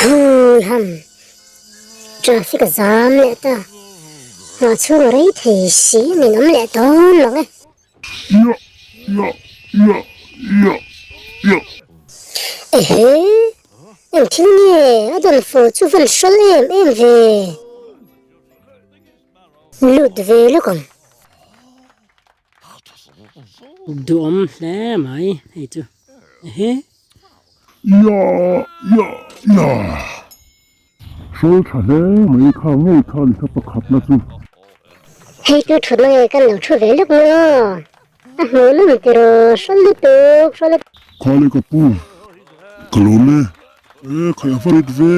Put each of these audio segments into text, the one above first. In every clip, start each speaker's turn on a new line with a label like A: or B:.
A: Hui ham. Traffic a zam leh ta. Nghah chhung a rei thei si a ninawm leh dawn lo e.
B: Ia ia ia ia ia.
A: Ehe, eng thil nge a dawn fo chu van hrawl em em ve. Lut ve lawk ang.
C: Duhawm hle mai hei chu ehe.
B: Ia ia ia. Hrawl tha hle mai kha ngei kha ni kha pakhatna chu.
A: Hei chu thutna nge kan lo thu ve lawk mai aw. A hmuh nawm tiraw hrawl lutuk hrawl lutuk.
B: Kha le ka pu ka lawm e. E khai a va rit ve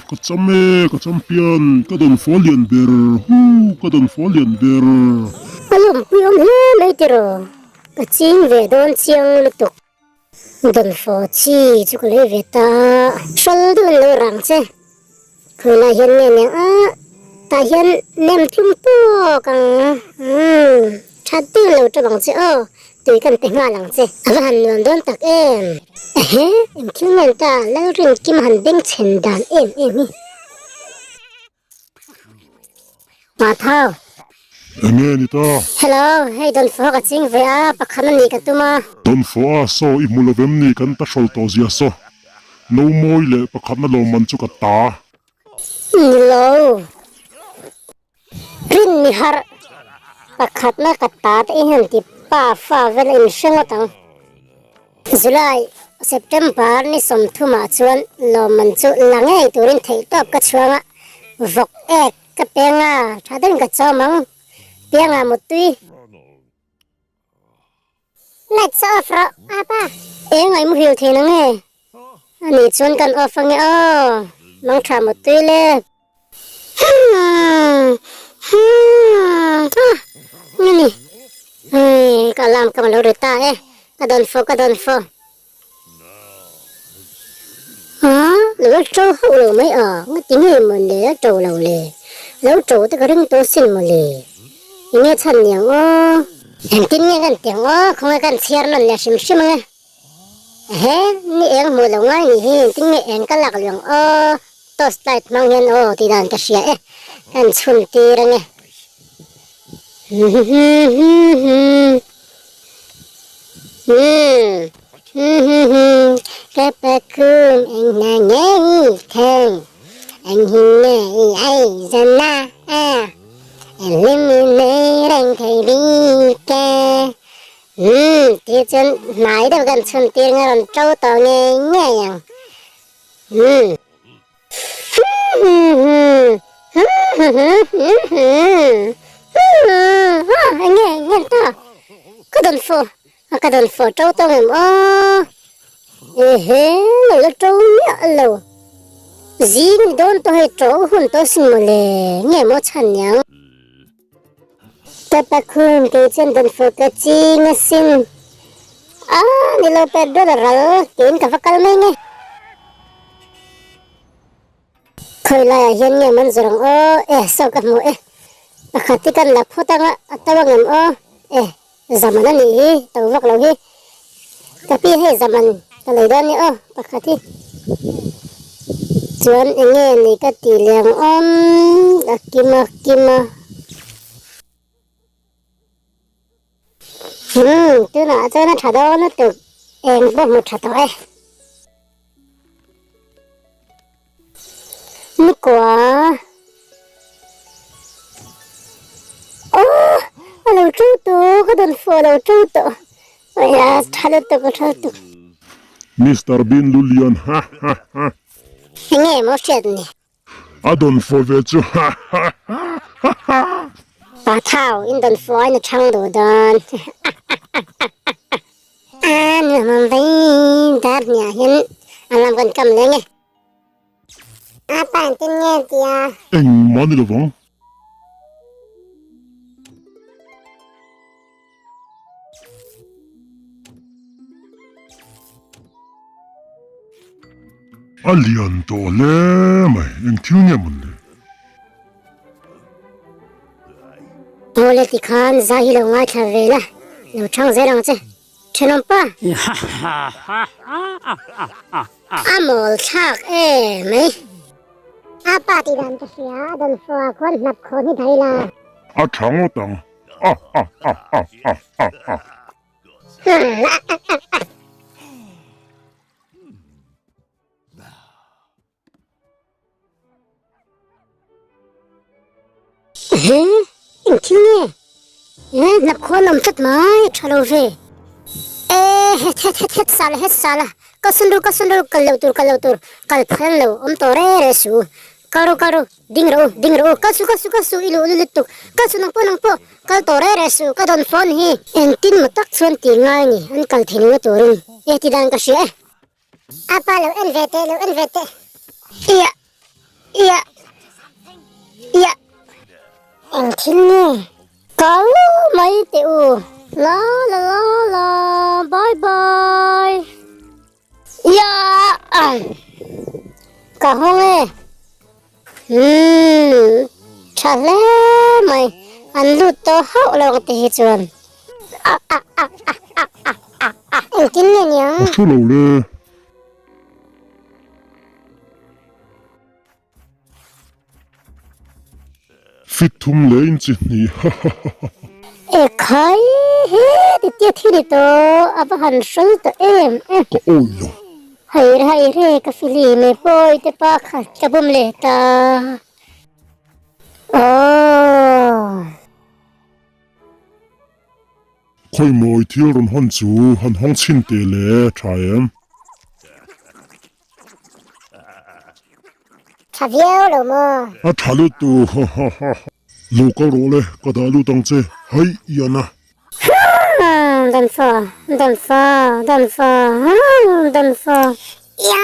B: ka cham e ka champion ka dawn fo lian ber hu ka dawn fo lian ber.
A: A lawmpui awm hle mai tiraw ka ching ve dawn chiang lutuk. Dawn fo chi chu ka lei ve ta a hrawl deuh in lo rang che khawi lai hian nge nia a tah hian nem tlum tawk ang umm tha deuh in lo tap ang che aw. Tui kan pe nghal ang che. A va han nuam dawn tak em. Ehe, eng thil nge ta Lalrinkima han beng chhen dan em em hi. Pa Thau.
B: Eng nge ni ta?
A: Hello, hei Dawnfawh ka ching ve a, pakhat a nih ka tum a.
B: Dawnfawh a, saw i hmu lo vem ni kan ta hrawl tawh zia saw. No mawi leh pakhatna lawmman chu ka ta.
A: Ni lo. Rin ni harh pakhatna ka ta te i han ti pa fa vel a inhre ngawt ang. July, September ni sawmthumah chuan lawmman chu la ngei turin theihtawp ka chhuang a, vawk ek ka peng a, tha deuhin ka chawm ang, piangah muttui. Lights off rawh apa. Eng ai muhil thei na nge? Ani chuan kan off ange aw. Mang tha mutui le. Hmm. Hmm. Ah. Nge ni. Hei ka alarm ka lo ri ta e. Ka dawn fo ka dawn fo. Ha lo to hauh lo mai a nga ti nge maw le a to lo le lo to te ka ring tawh sin maw le enge chhan niang aw. Engtin nge kan ti ang aw khawnge kan chhiar nawn leh hrim hrim ange ehe ni eng hmuh lo ngai ni hi engtin nge eng ka lak luang aw torch light hmang hian aw tih dan ka hria e kan chhun tir ange. Ka pakhum eng hna nge i theng eng hi nge i ai zan a eng hlim i nei reng thei bik e Umm ti chuan hnai deuh kan chhun tir nge rawn to tawh ngei ngei ang umm. Enge enge ta ka dawn fo ka dawn fo to tawng em aw ehe lo la to miah lo zing ni dawn tawh hei to hun tawh sin mawle nge maw chhan niang ka pakhum kei chuan dawn fo ka ching asin a ni lo petrol a ral tiin ka va kal mai nge. Khawi laiah hian nge man zawr ang aw e saw ka hmu e pakhat hi kan la phawt anga a to ang em aw e zaman a nih hi to vak lo hi ka pi hei zaman ka lei dawn ni aw pakhat hi chuan enge ni ka ti leh ang awm a kima kima. Umm tunah chuan a tha dawn lutuk eng pawh hmu tha tawh e. Nikua Aww a lo to tawh ka dawn fawh a lo to tawh aia tha lutuk a tha lutuk.
B: Mister Bean Lulian ha ha ha.
A: Enge maw hriat ni.
B: A dawn fo ve chu ha ha ha ha ha.
A: Pa thau in dawn fo ain a chhang duh dawn a nuam awm vei dar hniah hian a lam kan kam leng e. A pa engtin nge tia.
B: Engmah ni lovang. A lian tawh hle mai, eng thil nge mawn le?
A: Awle tikhan zai hi lo ngaithla ve la, lo chhang zel ang che. Thenawmpa. A mawl thlak e mai. A pa tih dan ka hria, a dawn fo ah khuan hnap khawn hi dah ila.
B: A tha ngawt ang. A a a a a a a.
A: He, eng thil nge? He, hnap khuan awm tlat mai, a tha lo ve. E, het het het het sala het sala, kal sawn ru kal sawn ru, kal loh tur kal loh tur, kal phal lo, awm tawh re re su. Kal ru kal ru, ding rawh u, ding rawh u, kal su kal su kal su, i luh luh lutuk, kal su nang pawh nang pawh, kal tawh re re su, ka dawn phone hi. Engtin maw tak chuan tih ngai ni, an kal thei lohna turin, e ti dan ka hria e. A pa lo en ve teh, lo en ve teh. Ia, ia, ia. Eng thil nge? Kal mai teh u. La la la la, bye bye. Ia, ka hawng e. Umm, tha hle mai. An lut tawh hauh lo ang te hi chuan. Engtin nge niang?
B: A hre lo le. Fit thum leh inchi hnih ha ha ha ha.
A: Ekhai he titia thi ni tawh a va han hral tawh em em.
B: Ka awih lo.
A: Haire haire ka film e pawi te pa kha ka bawm leh ta. Aww.
B: Khawi mawi thil rawn hawn chu han hawng chhin teh le tha em?
A: Tha viau lo maw?
B: A tha lut tu ha ha ha. Lo kal rawh le, ka dah lut ang che, hai Iana.
A: Humm Danfa, Danfa, Danfa, humm Danfa. Ia,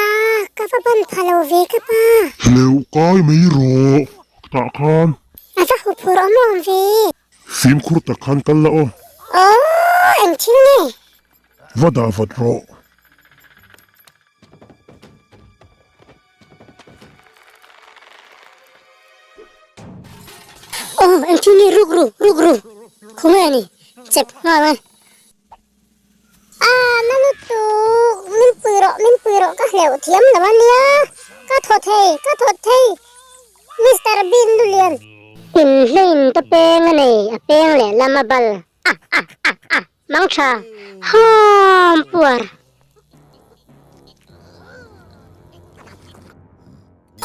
A: ka va ban pha lo ve ka pa.
B: Hleuh kai mai rawh, tah khan.
A: A va huphurh awm awm ve.
B: Fimkhur tak khan kal la aw.
A: Aww, eng thil nge?
B: Va dah vat rawh.
A: Aw, eng thil nge ruk ru, ruk ru. Khawnge a ni? Chep nghal e. Ah, na lutuk. Min pui rawh, min pui rawh. Ka hleuh thiam lo a nia. Ka thaw thei, ka thaw thei. Mister Bean Lulian. Inhlein ka peng a nei, a peng leh lam a bal. Ah, ah, ah, ah. Mang tha. Hawm puar.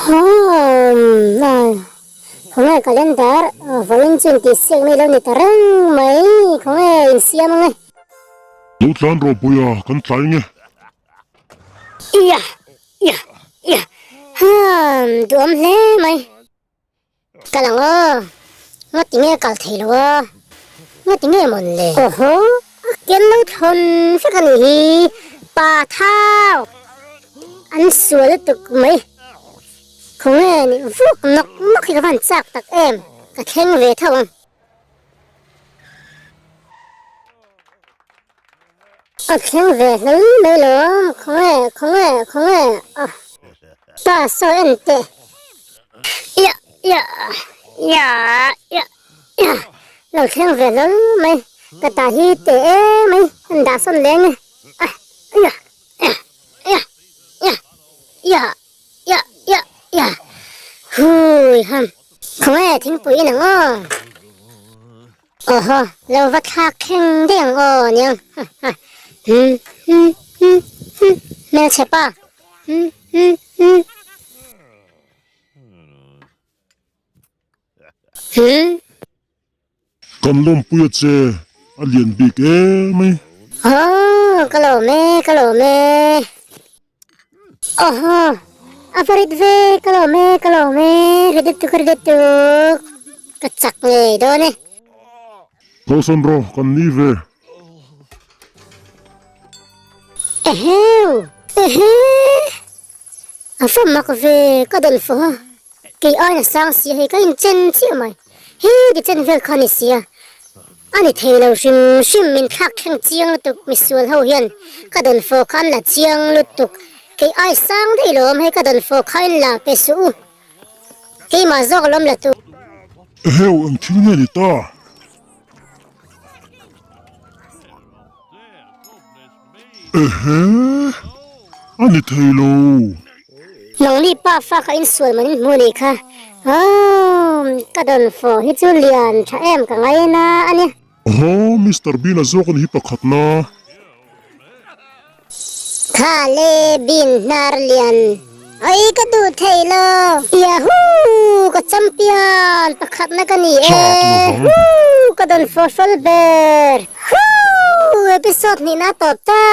A: Hawm ai. Khawnge calendar vawiin chu intihsiak mai lo ni ta reng mai. Khawnge insiam ange.
B: Lo tlan rawh Puia, kan tlai nge.
A: Ia, ia, ia. Hum, duhawm hle mai. Kal ang aw, ngati nge kal thei lo a, ngati nge mawn le? Awhaw, a ken lo thawn vek a nih hi, pa thau an sual lutuk mai. Khawnge nih vuk nawk nawk hi ka van chak tak em, ka thleng ve tho ang. A thleng ve hlawl mai lawm, khawnge, khawnge, khawnge, ah, pa sawi en teh, ia, ia, ia, ia, ia, lo thleng ve hlawl mai, ka ta hi teh e mai, an dah sawn leng e, ah, ia, ia, ia, ia, ia, ia, ia, ia, hui ham, khawnge thingpui in ang aw. Awhaw, lo va thlak thleng daih ang aw niang ha ha hum hum hum hum hmelchhe pa hum hum hum hum.
B: Kan lawmpui a che, a lian bik emai.
A: Aw, ka lawm e, ka lawm e. Awhaw, a va rit ve, ka lawm e, ka lawm e, ri lutuk, ri lutuk, ka chak ngei dawn e.
B: Kalsan rawh, kan ni ve.
A: Eheu, ehe, a va mak ve, ka dawn fawh a, Kei aina sang sia hei ka inchen chiah mai. He ti chen vel kha ni sia. A ni thei lo hrim hrim min thlak thleng chiang lutuk misual ho hian ka dawn fawh kha an la chiang lutuk. Kei ai sang daih lawm hei ka dawn fawh kha in la pe suh u. Keimah zawk lawm la tu.
B: Eheu eng thil nge ni ta? Ehe! A ni thei lo.
A: Nangni pa fa kha insual man in hmu nih kha. Aww, ka dawnfawh hi chu lian tha em ka ngaina a ni.
B: Aw, Mister Bean a zawk a ni hi pakhatna.
A: Kha le Bean hnar lian. Oi ka duh thei lo. Yahoo! Ka champion pakhatna ka ni e. Hoo! Ka dawnfawh hrawl ber. Hoo! Episode hnihna a tawp ta.